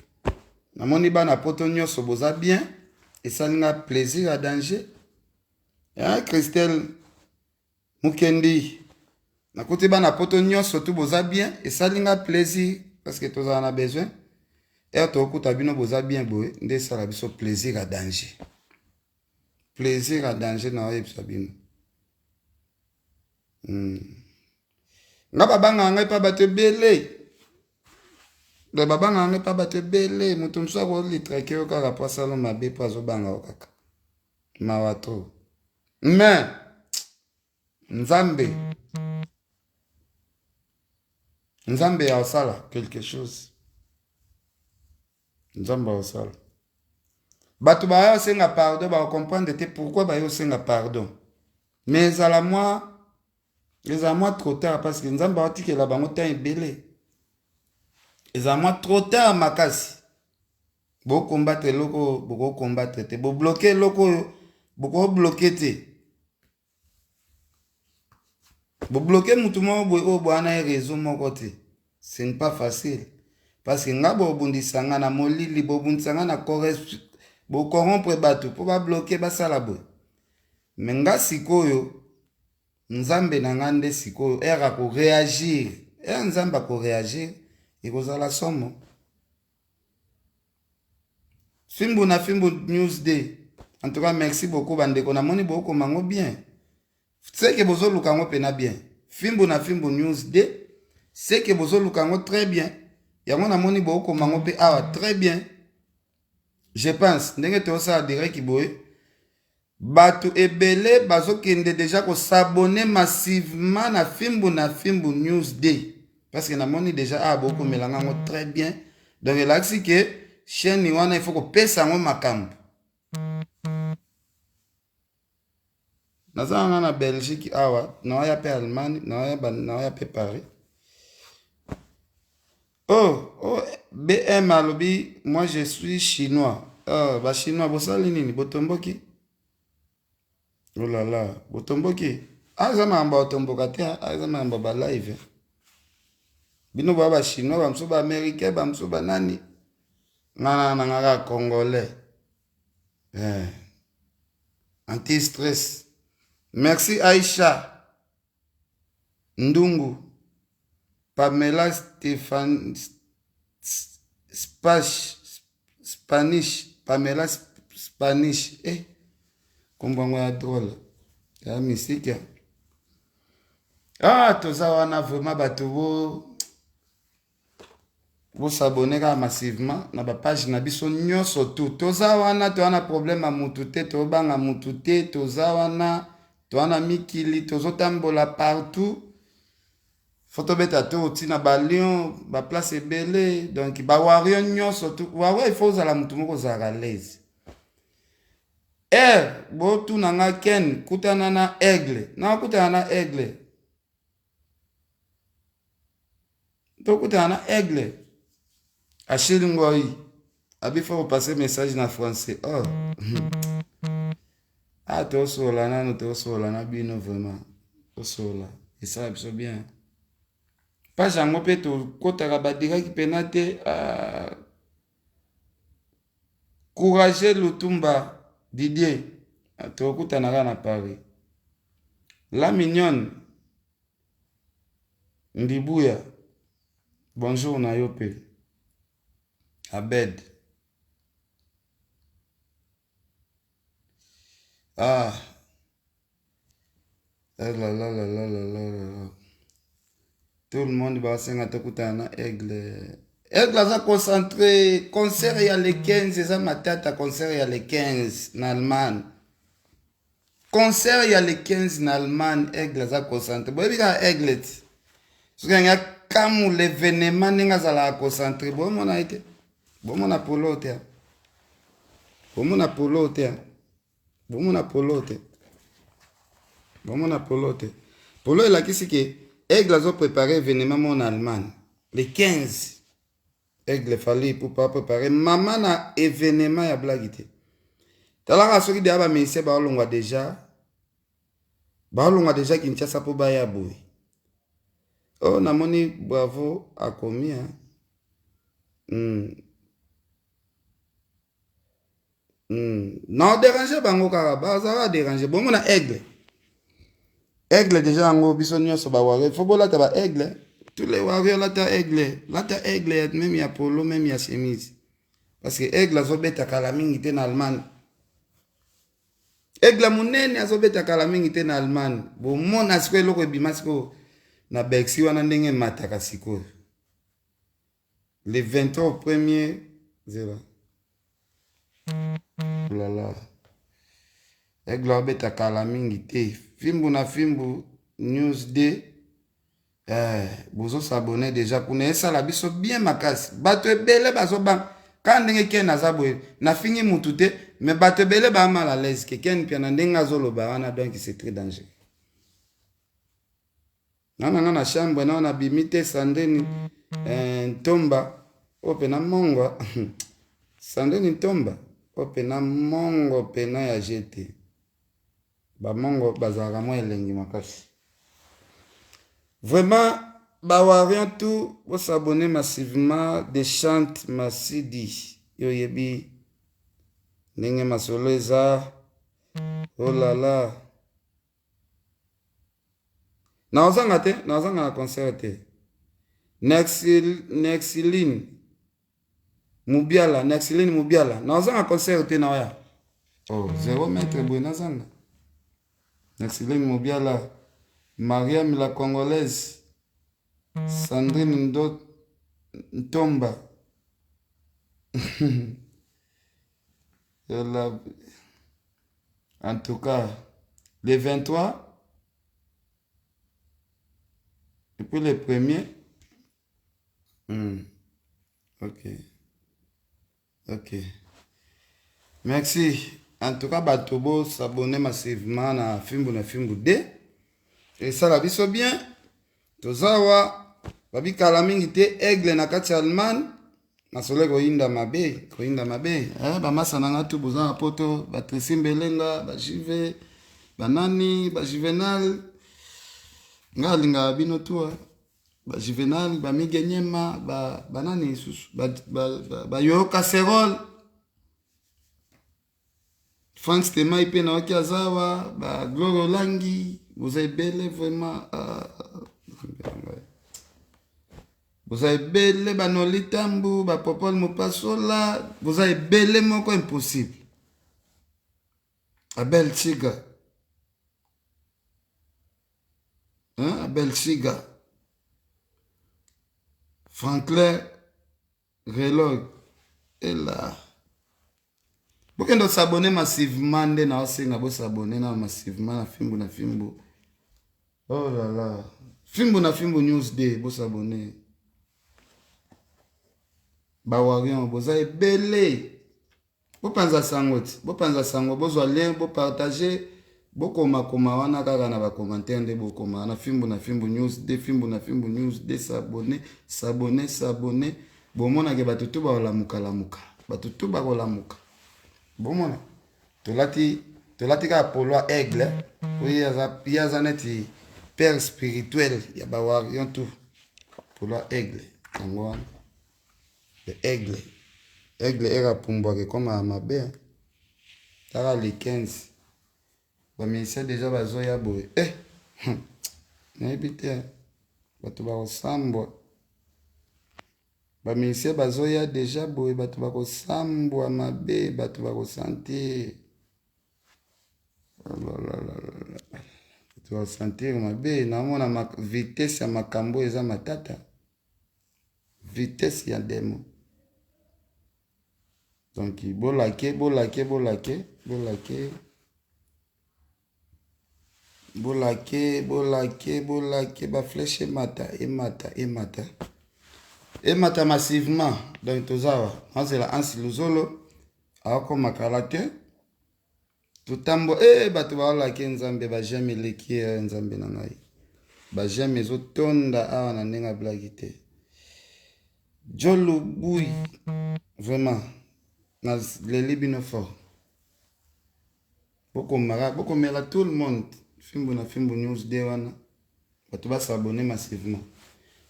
namoni bana poto nyonso boza bien, esali nga plaisir ya danger, ya Christelle Mukendi. Nakuti bana poto nyonso tu boza bien, esali nga plaisir parce que tozala na besoin ere tokokuta bino boza bien boye, nde esala biso plaisir ya danger, plaisir ya danger. Na oyebisa bino. Nga babangaka ngai mpa bato ebele, donc babangaka ngai mpa bato ebele. Moto mosusu akolitrake yo kaka mpo asala mabe, mpo azobanga yo kaka. Mawa trop, mais Nzambe, Nzambe asala quelque chose. Nzambe asala. Bato baya osenga pardon, bakocomprendre te pourquoi baya osenga pardon, mais ezala mwa trop tard parce que Nzambe aotikela bango temps ebele. Ezala mwa trop tard makasi. Bokombatre eloko oyo bokokombatre te, bobloke eloko oyo bokobloke te, bobloke mutu moko boye oyo bwana ye réseau moko te. Ce n'est pas facile parce que nga bobundisa nga na molili, bobundisa nga na bocorrompre bato mpo babloke, basala boye. Me nga sikoyo, Nzambe na nga nde sikoyo ere akoréagir, ere Nzambe akoréagir, ekozala somo. Fimbu na Fimbu News Day, en tout cas merci beaucoup bandeko. Namoni bokoma yango bien, seke bozoluka yango mpena bien. Fimbu na Fimbu News Day, seke bozoluka yango très bien. Yango namoni bokoma yango mpe awa très bien. Je pense ndenge tozosala direct boye, bato ebele bazokende déjà kosabone massivement na Fimbu na Fimbu News Day parce que namoni déjà awa bokomelanga yango très bien. Donc elakisi ke chaîne wana, il faut kopesa yango makambo. Naza nga na Belgique awa, naoya mpe Allemagne, naoya mpe Paris. Oh, BM alobi: "Moi je suis chinois." Oh, bachinois bosali nini? Botomboki? Oh là là, botomboki. Ah, eza makambo ya kotomboka te, ah, eza makambo ya balive. Bino boya bachinois, bamosusu baaméricain, bamosusu banani. Nga na nga kaka congolais, eh. Anti stress. Merci Aisha Ndungu, Pamela Stefan Spash Spanish, Pamela Spanish, eh. Kombo yango ya drôle. Ya mystique. Ah, toza wana vraiment bato bo bo s'abonner kaka massivement na ba page na biso nyonso tout. Toza wana, toza na problème ya mutu te, tobanga mutu te, toza wana, toza na mikili, tozotambola partout. Faut tobeta tour ti na ba Lyon, ba place ebele, donc ba warrior nyonso tout. Warrior il faut ozala mutu moko ozalaka l'aise. Eh, botuna nga Ken, kutana na Aigle. Nakutana na Aigle. Tokutana na Aigle. Achille Ngoi. Abi faut passer message na français. Oh. Ah, tosola nano, tosola na bino vraiment. Tosola. Esala biso bien. Page yango mpe tokotaka ba direct pena te. Ah. Courageux Lutumba Didier, tokutana kaka na Paris. La mignonne Ndibuya, bonjour na yo pe. Abed. Ah. Ah la la la la la la la. Tout le monde basenga tokutana na Aigle. Aigle aza concentré. Concert ya le 15 eza matata, concert ya le 15 na Allemagne. Concert ya le 15 na Allemagne, Aigle aza concentré. Boyebi kaka Aigle ti. Soki yangi akamu l'événement ndenge azalaka concentré, bomona ye te. Bomona polo te. Bomona polo te. Bomona polo te. Bomona polo te. Polo elakisi ke Aigle azo préparer événement moko na Allemagne le 15. Aigle Fally Ipupa préparer mama na événement ya blague te. Talaka soki deya ba musiciens baolongwa déjà. Baolongwa déjà Kinshasa po baya boye. Oh, namoni bravo akomi hein. Na déranger bango kaka, bazala déranger. Bomona Aigle. Aigle déjà yango biso nyonso ba warrior, faut bolata ba Aigle. Tous les warriors lata Aigle, lata Aigle même ya polo, même ya chemise. Parce que Aigle azobeta kala mingi te na Allemagne. Aigle monene azobeta kala mingi te na Allemagne. Bomona sikoyo eloko ebima sikoyo na Bercy wana ndenge emataka sikoyo. Le 23 au premier zela. Oh là là. Aigle abeta kala mingi te. Fimbu na fimbu news d eh, bozo s'abonner déjà kuna esala biso bien makasi. Bato ebele bazobanga kaka ndenge Ken aza boye, nafingi mutu te, mais bato ebele ba mal à l'aise ke Ken Mpiana ndenge azoloba wana, donc c'est très dangereux. Nga na nga na chambre na na bimi te Sandrine eh, Ntomba oyo pena mongo Sandrine Ntomba oyo pena mongo pena ya GT. Ba mongo bazalaka mwa elengi makasi. Vraiment ba warriors tout bo s'abonner massivement de chante Masidi yo yebi ndenge masolo eza oh là là. Naozanga te, naozanga na concert te. Nexiline Mubiala, Nexiline Mubiala, naozanga concert te naoya. Oh, 0 mètre boye nazanga. Nexiline Mubiala, Mariam la Congolaise, Sandrine Ndo Ntomba. En tout cas, le 23 et puis le premier. Ok. Ok. Merci. En tout cas, bato bo s'abonner massivement na Fimbu na Fimbu D. Et ça la biso bien. Tozawa babi kala mingi te Aigle na kati ya Allemagne. Masolo ekoyinda mabe, koyinda mabe. Eh, ba masa na nga tu boza na poto, ba Tracy Mbelenga, ba Juve, ba nani, ba Juvenal. Nga alingaka bino tu, hein. Ba Juvenal, ba Miguel Nyema, ba nani lisusu, ba Yoyo Casserole. Frank Stemay pe nayoki azawa, ba Gloria Olangi, boza ebele vraiment. Boza ebele ba Noli Tambu, ba Popol Mupasola, boza ebele moko impossible. Abel Tsiga. Hein? Abel Tsiga. Franklin Relog. Ela. Bokende osabone massivement nde na osenga bosabone na massivement na fimbu na fimbu. Oh là là. Fimbu na fimbu news day bosabone. Ba warrior boza ebele. Bopanza sango ti, bopanza sango, bozwa lien, bo partager, bokoma koma wana kaka na ba commentaire nde bokoma wana fimbu na fimbu news de fimbu na fimbu news de s'abonner, s'abonner, s'abonner. Bomona ke bato tu bakolamuka lamuka, bato tu bakolamuka. Bomona tolati tolati kaka polo ya aigle, po ye aza ye aza neti père spirituel ya ba warrior tout. Polo ya aigle yango wana. Le aigle. Aigle era pumbwaka ekoma ya mabe. Tala le 15. Ba musiciens deja bazoya boye. Eh! Hmm. Nayebi te. Bato bakosambwa. Ba musiciens bazoya deja boye, bato bakosambwa mabe, bato bakosentir. Bato bakosentir mabe. Naomona vitesse ya makambo eza matata. Vitesse ya demon. Donc bolake bolake bolake bolake bolake bolake bolake ba flèche emata emata emata emata massivement. Donc toza awa nazela Ansi Luzolo akoma kala te. Totambo eh bato baolake nzambe ba j'aime eleki eh, nzambe na ngai ba j'aime ezotonda awa na ndenge ablaki te jolubui vraiment naleli bino fort bokomaka bokomela tout le monde fimbu na fimbu news de wana bato basabone massivement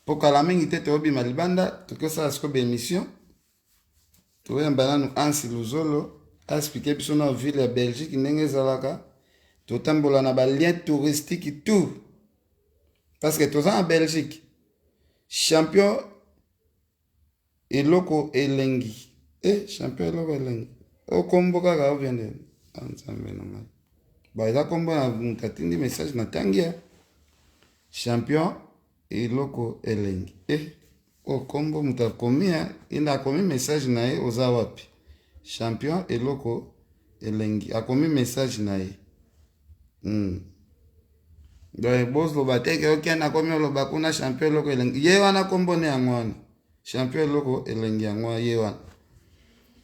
mpo kala mingi te toobima libanda tokosala sikoyo baémission Toyamba nanu Hansi Luzolo a expliquer biso na ville ya Belgique ndenge ezalaka. Totambola na ba liens touristiques tout. Parce que toza na Belgique. Champion eloko elengi. Eh, champion eloko elengi. Okombo kaka ou bien nde? Ah, Nzambe na ngai. Ba eza kombo na moto atindi message na tangi ya. Champion eloko elengi. Eh. Oyo kombo moto akomi ye nde akomi message na ye oza wapi champion eloko elengi akomi message na ye hmm. Donc bozloba te ke okende akomi oloba kuna champion eloko elengi ye wana kombo ne yango wana champion eloko elengi yango ye wana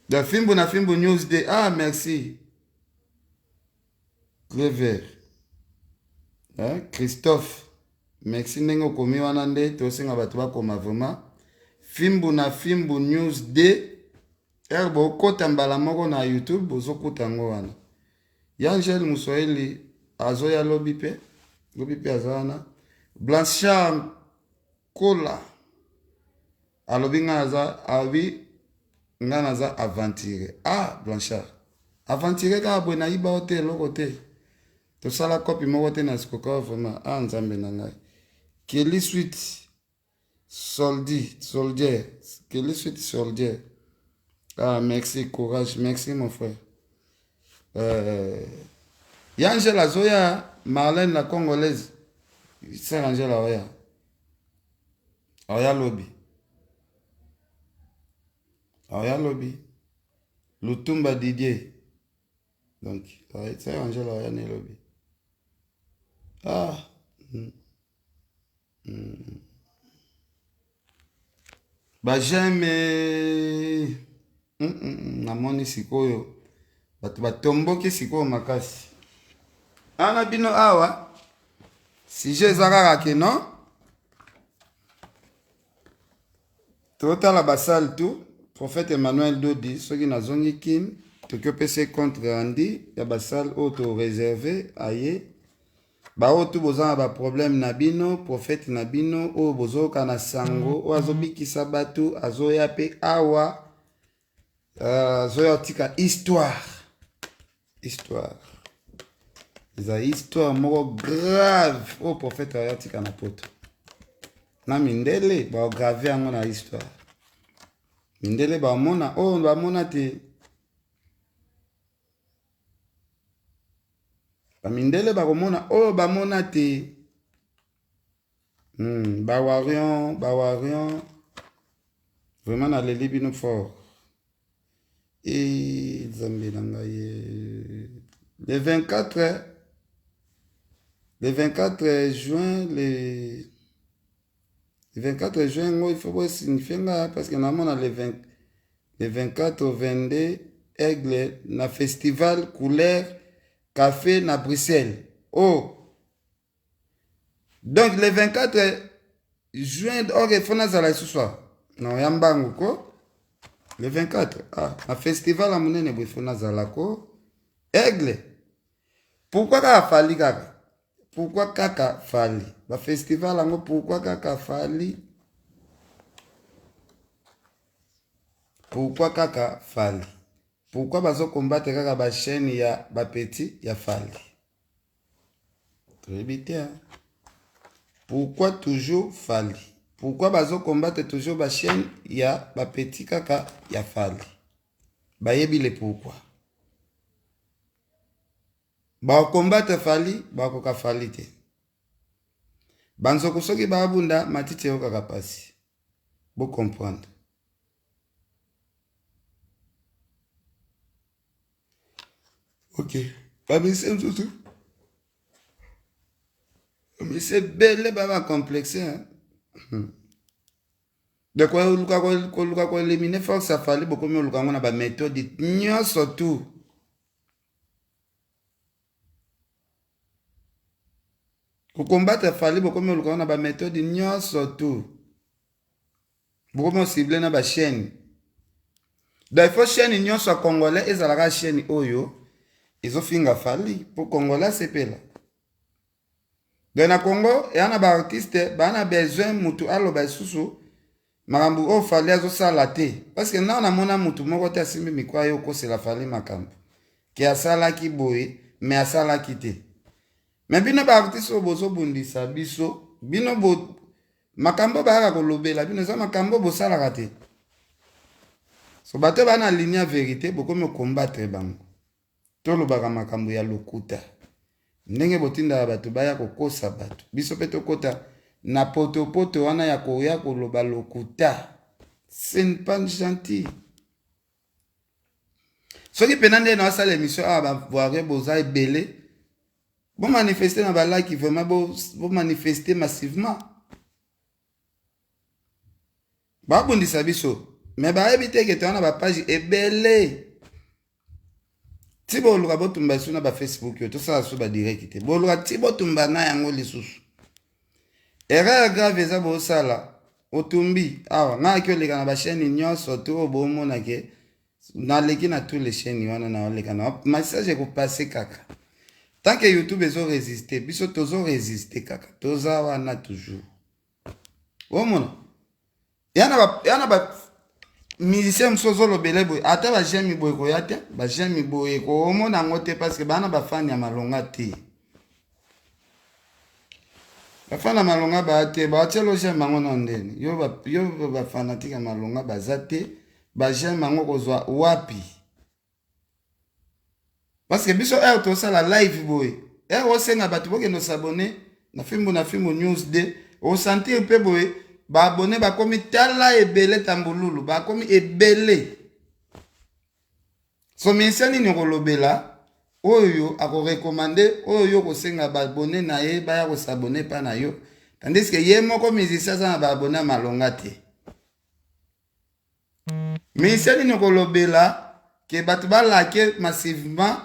donc fimbu na fimbu news de ah merci Clever hein? Christophe merci ndenge okomi wana nde tosenga bato bakoma vraiment fimbu na fimbu news d ere bokota mbala moko na youtube bozokuta yango wana yangel muswahili azoya lobi mpe lobi mpe aza wana blanchard kola Alobi nga naza alobi nga naza aventurier. Ah Blanchard. Aventurier kaka boye nayiba yo te eloko te. Tosala copie moko te na sikoka vraiment. Ah Nzambe na ngai. Kelly Sweet soldi soldier. Kelly Sweet soldier. Ah merci courage merci mon frère. Euh, Yangela azoya Marlène la congolaise. Sœur Angela oya. Aya lobi. Aya lobi. Lutumba Didier. Donc, c'est Angela aya ne lobi. Ah. Mm. Mm. Ba j'aime. Mm, mm, mm. Namoni sikoyo bato batomboki sikoyo makasi. Ana bino awa sujet eza kaka ke non totala basale tout prophète Emmanuel Dodi soki nazongi kin toki opesa ye compte rendu ya basale oyo to reserve aye baoyo tu boza na baproblème na bino prophète na bino oyo bozoyoka na sango oyo azobikisa bato azoya mpe awa euh, azoya otika histoire histoire eza histoire moko grave oyo prophète ayo atika na poto na mindele baograve yango na histoire mindele bamona oyo bamona te. Bamindele bakomona oyo bamona te. Ba warion, ba warion. Vraiment naleli bino fort. E Nzambe na ngai. Le 24 le 24 juin le 24 juin ngo il faut bo signifier nga parce que namona le 20 le 24 au 22 aigle na festival couleur café na Bruxelles. Oh. Donc le 24 juin ok faut nazala lisusu awa. Non ya mbangu ko. Le 24 ah na festival ya monene boye faut nazala ko. Aigle. Pourquoi kaka Fally kaka? Pourquoi kaka Fally? Ba festival yango pourquoi kaka Fally? Pourquoi kaka Fally? Pourquoi bazo combattre kaka ba chaîne ya ba petit ya Fally? Toyebi te. Pourquoi toujours Fally? Pourquoi bazo combattre toujours ba chaîne ya ba petit kaka ya Fally? Bayebi le pourquoi. Ba combattre Fally, bakoka Fally te. Banzoku soki babunda matiti eyokaka pasi. Bo comprendre. Ok. Bamise mosusu. Bamise ebele ba ba complexe hein. Donc koluka koluka ko éliminer force ya Fally bokomi oluka yango na ba méthode nyonso tout. Ko combattre Fally bokomi oluka yango na ba méthode nyonso tout. Bokomi ocible na ba chaîne. Donc il faut chaîne nyonso ya congolais ezalaka chaîne oyo ezofinga Fally po congolais asepela. Donc na Congo eya na ba artiste ba na besoin mutu aloba lisusu makambo oyo Fally azosala te parce que nao namona mutu moko te asimbi micro aye okosela Fally makambo ke asalaki boye mais asalaki te. Mais bino ba artiste oyo bozobundisa biso bino bo makambo bayaka kolobela bino eza makambo bosalaka te. So bato ba na ligne ya verite bokomi combattre bango. Tolobaka makambo ya lokuta. Ndenge botindaka bato baya kokosa bato. Biso pe tokota na potopoto wana ya koya koloba lokuta. Ce n'est pas gentil. Soki pena nde nasala émission awa ba voire boza ebele. Bo manifester na ba like vraiment bo, bo manifester massivement. Babundisa biso mais bayebi te ke toza na ba page ebele. Ti boluka botumba lisusu na ba Facebook yo tosala lisusu ba direct te. Boluka ti botumba na yango lisusu. Erreur grave eza bosala otumbi awa ngai aki oleka na ba chaîne nyonso to oyo bomona ke naleki na tous les chaînes wana na oleka na message ekopase kaka. Tant que YouTube ezo résister, biso tozo résister kaka. Toza wana toujours. Omona ya na ba musicien mosusu ozolobele boye ata ba j'aime boye koya te, ba j'aime boye komona yango te parce que baa na bafani ya malonga te. Bafani ya malonga baya te, batiela j'aime yango na ndeni yo bafanatike ya malonga baza te, ba j'aime yango kozwa wapi? Parce que biso heure tosala live boye, heure osenga bato bokende osabone na Fimbu na Fimbu News 2, osentir mpe boye baabone bakomi tala ebele, tambululu bakomi ebele. So ministère nini okolobela oyo akorekomande oyo yo kosenga baabone na ye baya kosabone epa na yo, tandis que ye moko musicien aza na baabone ya malonga te? Ministère nini okolobela ke bato balake massivement,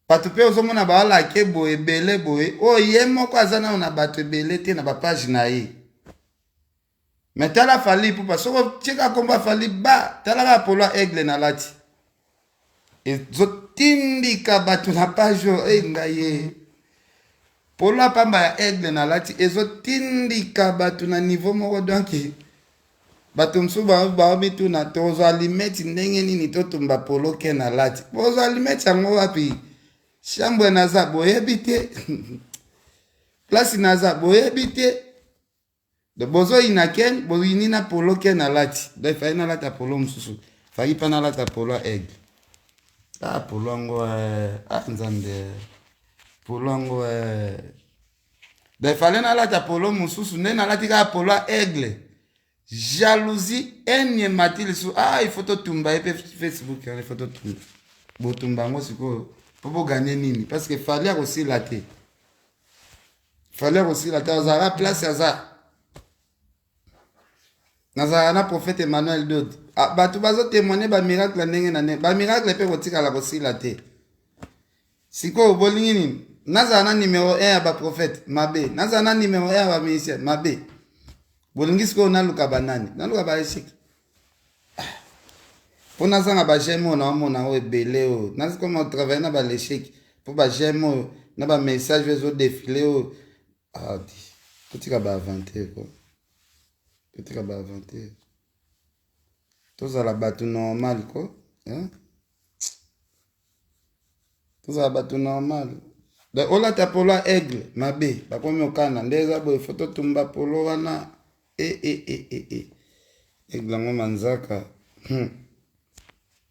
bato mpe ozomona baalake boye ebele boye, oyo ye moko aza nano na bato ebele te na bapage na ye? Me tala Fally Ipupa, soki otieka nkombo ya Fally ba tala kaka polo ya aigle na lati ezotindika bato na page oyo. Ei ngai ye polo ya pamba ya aigle na lati ezotindika bato na niveau moko, donc bato mosusu baomituna tozwa limeti ndenge nini totumba polo ke na lati. Bozwa limeti yango wapi? Chambre naza boyebi te, place naza boyebi te. Donc bozoyina ken, boyini na polo ke na lati. Donc Fally nalata polo mosusu, Fally mpe nalata polo ya aigle. Ah, polo yango ah, nzambe. Polo yango eh. Donc fallait nalata polo mosusu nde nalati kaka polo ya aigle. Jalousie haine emati lisusu. Ah, il faut totumba ye mpe Facebook wana, il faut totumba. Botumba yango sikoyo mpo boganye nini? Parce que Fally akosila te. Fally akosila te, azalaka place aza. Nazalaka na prophète Emmanuel Dod. Ah, bato bazotémoigne bamiracle ndenge na ndenge. Bamiracle mpe kotikala kosila te. Sikoyo bolingi nini? Nazala na numero 1 ya baprophète mabe, nazala na numero 1 ya bamusicien mabe. Bolingi sikoyo naluka banani? Naluka baéchec mpo nazanga baj'aime oyo naomona oyo ebele oyo nazikoma travaille na balechec mpo baj'aime oyo na bamessage oyo ezodéfiler oyo. Adi totika baaventure ko, totika baaventure, tozala bato normal ko, hein? Tozala bato normal. Donc olata polo ya aigle mabe, bakomi okana nde eza boye. Faut totumba polo wana e e e e e aigle yango manzaka.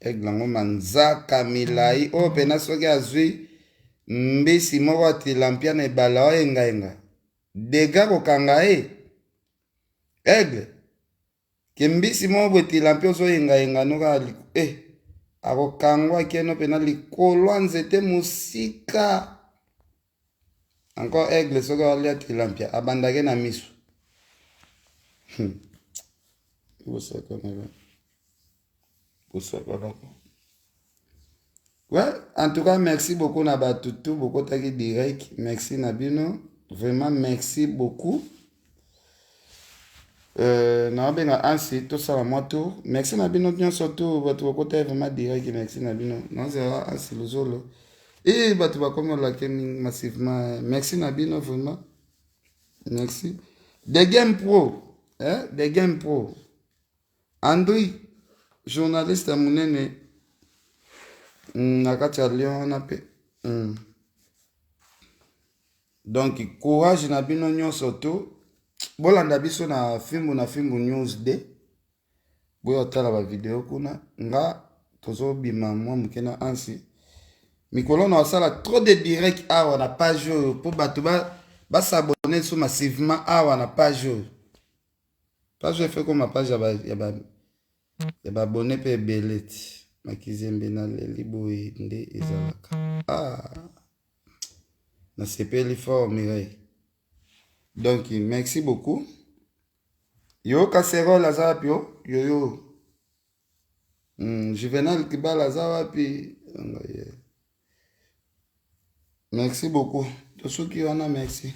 Aigle yango manzaka milai oyo mpena soki azwi mbisi moko atilampia na ebale oyengayenga dega kokanga ye aigle ke mbisi moko boye tilampia ozoyengayenga no kaka eh, akokangwa keno mpena likolo ya nzete mosika. Encore aigle soki alia tilampia abandake na miso. Bosakanaka, bosakanaka. Ouais, en tout cas merci beaucoup na bato tu bokotaki direct. Merci na bino vraiment, merci beaucoup. Naobenga ansi tosala mwa tour. Merci na bino nyonso tu bato bokotaki vraiment direct, merci na bino. Nazela ansi luzolo e bato bakomi olake mingi massivement. Merci na bino vraiment, merci. The Game Pro, eh? The Game Pro Andri, journaliste ya monene na kati ya Lyon wana mpe. Donc courage na bino nyonso tu bolanda biso na Fimbu na Fimbu News d boya otala bavideo kuna. Nga tozobima mwa moke na ansi mikolo na osala trop de direct awa na page oyo mpo bato bas'abonner so massivement awa na page oyo. Page oyo efe koma page ya baabonnés mpe ebele ti makizembe. Naleli boye nde ezalaka. Ah, nasepeli fort Mireille. Donc merci beaucoup. Yo casserole aza wapi? O yoyo Juvenal Kibala aza wapi? Yeah. Merci beaucoup, tosuki wana, merci.